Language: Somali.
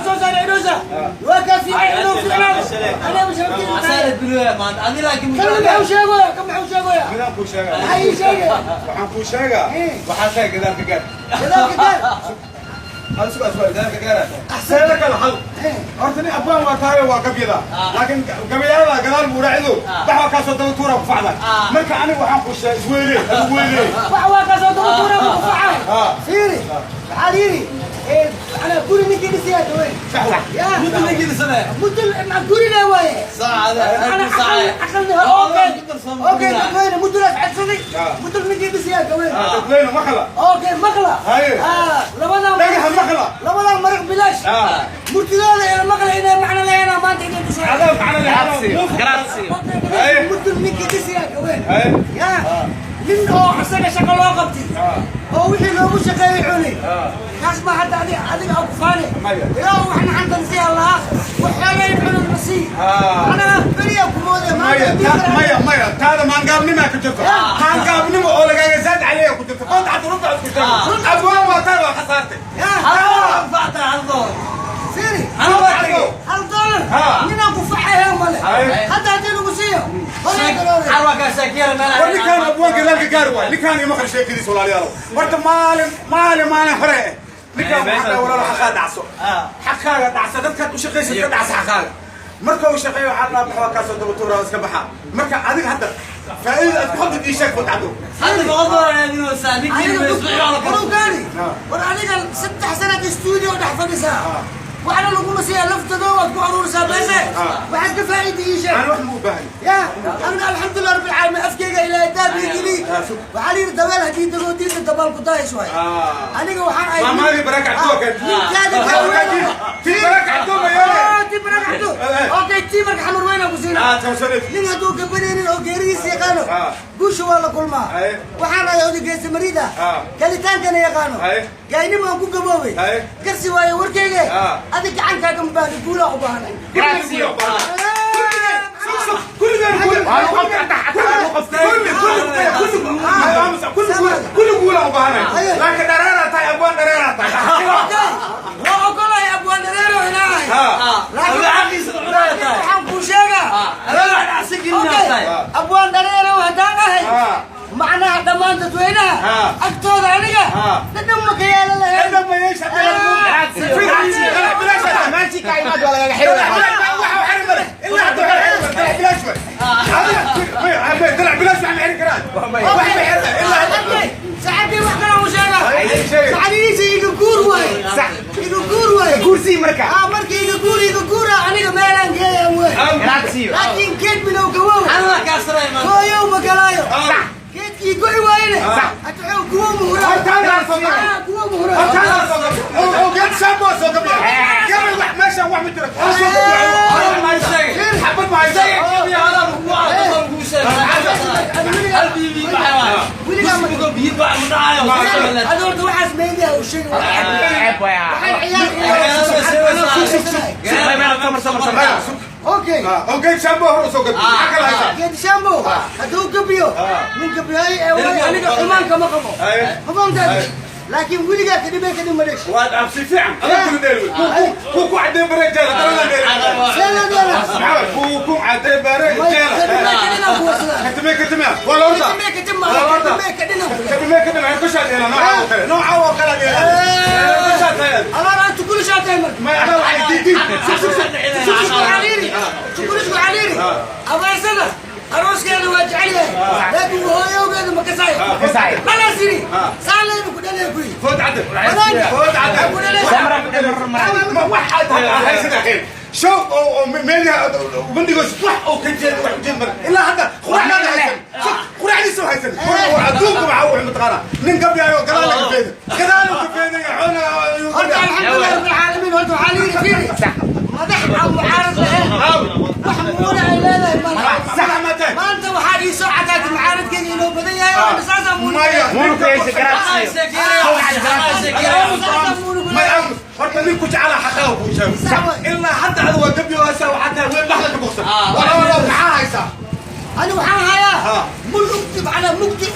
Soo saaray idhosa waa kaa fiican inuu fiicnaado anaa mashaakil. Asaala bilooya maanta adi, laakiin kan muxuu sheegaya? Kan muxuu sheegaya? Midaan kuu sheegaa. Maxaa ii sheegaya? Waxaan kuu sheegaa. Waxaa tahay gadaalka gaar. Gadaalka gaar. Hal suga suga, gadaalka gaara. Seeda kale hal. Horta nin abwaan waa tahay, waa gabyada. Laakiin gabayada gadaal buu raacido. Wax waa kaasoo daba tuura ku facda. Marka aniga waxaan kuu sheegay isweyne, adigu weyne. Wax waa kaasoo daba tuura ku facay. Fiiri, waxaa la yidhi macnaa guri ninkii dhisiyaa daweyn. Sax wa. Ya. Muddo ninkii samee. Muddo ma gurina waaye. Saacada. Macnaa aqalni. Okay, dadweyne mudulaas cadsaday. Mudul ninkii dhisiyaa daweyn. Dadweyne maqla. Okay, maqla. Haye. Labadan Dhagaxa maqla. Labadan maraq bilaash. Murtidooda ila maqla inay macno leeyahay maanta inay tusaan. Adaa macna leh. Haye. Mudul ninkii dhisiyaa daweyn. Haye. Ya nin oo asaga shaqo loo qabtay oo wixii loogu shaqeeyey cunay, kaas ma hadda adiga adiga ku faane. Maya. Ilaa wax naxantan si allaha waxoogay cunun masii. Macnaha beriyaa ku moodaya Maya, maanta. Maya, maya, taada maangaabnimaa ku jirto. Maangaabnimo oo lagaaga zaad caleeya ku jirto. Koonta xataa runta isku sheego. Abwaan waa tahay, waa khasaartay. Ya. Hal doolar anfactaa, $1. Fiiri. Hal waa tagay. $1 ninaan ku facayo male. Haye. Hadda haddii lagu siiyo horay garoobay. Carwa kaa sheekiyara meel. War ninkaan abwaan gadaalka gaari waay. Ninkaan ima qari sheekadiisa, walaalayaalow. Horta maalin maalin maalin hore eh. Ninkaan waxaa dhahay, walaalo, xaqaa dhacso. Xaqaaga dhacso, dadkaad u shaqaysid ka dhacso xaqaaga. Marka uu shaqeeyo waxaa la baxaa kaasoo daba tuura iska baxa. Marka adiga hadda faa'iidada aad ku hadlid ii sheeg, fadacdo. Hadda $100 aadinaysaa ninkii isbuuc la karo. Warowgaani, war aniga 3 sanad studio dhex fadhisaa, waxna laguma siiyaa, laftadoo waad ku aruurisaa beese. Waxaad ka faa'iida ii sheeg. Aan wax ma u baahan. Ya aniga alxamdulilah rabbil caalamiin, afkeyga ilaahay daab ii geli. Waxaa la yidhi dabeel haddii dago diinta dabaal ku daayis waay. Aniga waxaan ahay Maamaadii baraka cabdo kan. Ninkaada. Tii baraka cabdo ma yeele. Tii baraka cabdo. Okay, tii marka xamar weyna ku siina. Tawsanid. Nin hadduu gabanaynin oo geeridiisa yaqaano, guusha waa la kulmaa. Waxaan ahay odaygeesa mariida, galitaankana yaqaano, gaynimo aan ku gaboobay. Garsi waaye warkeyge. Adig gacankaaga ma baahni, guulaa u baahanay. كل كل كل قول ابو هاني، لكن درارة تاي ابوان درارة تاي. Waa ogolahay abwaan dhareero inaahay. Laakiin cunaya tahay. Waxaan kuu sheegaa. Adoo wax dhacsi gelinaa tahay. Abwaan dhareero haddaan ahay, macnaha dhammaan dadweynaha agtooda aniga dhadhan ma ka yeelan lahayn. ما يشهد ماشي كايمات ولا حلو. طلع بلاش عم يحرك الا. Saxibkii, wax kale uu sheegaa. Saxadiisa iga guur waay, iga guur waay. Kursi marka. Marka iga guur, iga guura, aniga meelaan geeyaan waay. Grazie. Laakiin geed bilow gawow Anaa kaa saray maanta. Hooyow ma galaayo. Geedkii go'i waayne hata wuxuu kuwo muhuraa kuwo muhuraa. Sheegay hada lagu wacdo lagu sheegay. Hal bibi baxay waay. Weligaa biyo bax ma dhacayo. Adi horta waxaas meediha u sheegi. عيب ويا. Waxaan ciyaar. Okay. Geed shambo hadduu gabiyo, nin gabiyaay ee waay, aniga xumaanka ma qabo, xumaankaadi, laakiin weligaa kadhibay kadhib ma dhesh. waad cabsi fiican adag kula dheelwe ku ku cadee bare jeela dalada dheelwe. Seedeedana. Ku cadee bare jeela. Kadhibay kadhina kuwasadaa. Katime katime wala horta. Kadhibay kadhib ma kadhibay kadhina. Katime katime ku shaadela nooca oo kale, nooca oo kale dheela ku shaadela. Alaan aan tukuli shaatay marka. Ma ana waxay diidin. Tukulisku caliiri, tukulisku caliiri. Abeesada arooskeeda waa jecel yahay, laakiin hooyowgeeda ma kasaayo. Kasaayo. Malasiri saalaynu ku dhalaya kuyi. food cadde, food cadde. Ma wax aad haysan ahayn show oo meelaha bandigoos wax oo ka jeed wax jeed mar ilaa hadda quraacda haysan, quraacdiisa haysan. Adduunka waxa uu mataqaana nin gabyaayo gadaal laga feeday, gadaal ka feeday xoona. Horta alxamdulilah rabbil caalamiin. Horta waxaa la yidhi, fiiri, madax aan mucaarad lahayn wax muuna ay leedahay malaha. Maanta waxaa ii soo cadaatay mucaaradkeena inuu badan yahay oo saasaa muuna. Horta ninku jecela xaqaaga kuu sheego. Ilaa hadda ada waa gabyo haysaa, waxaa tahay weel dhaxda ka boqsan. Wala wala, maxaa haysaa? Ani waxaan hayaa mul ugdi macnaa mugdi.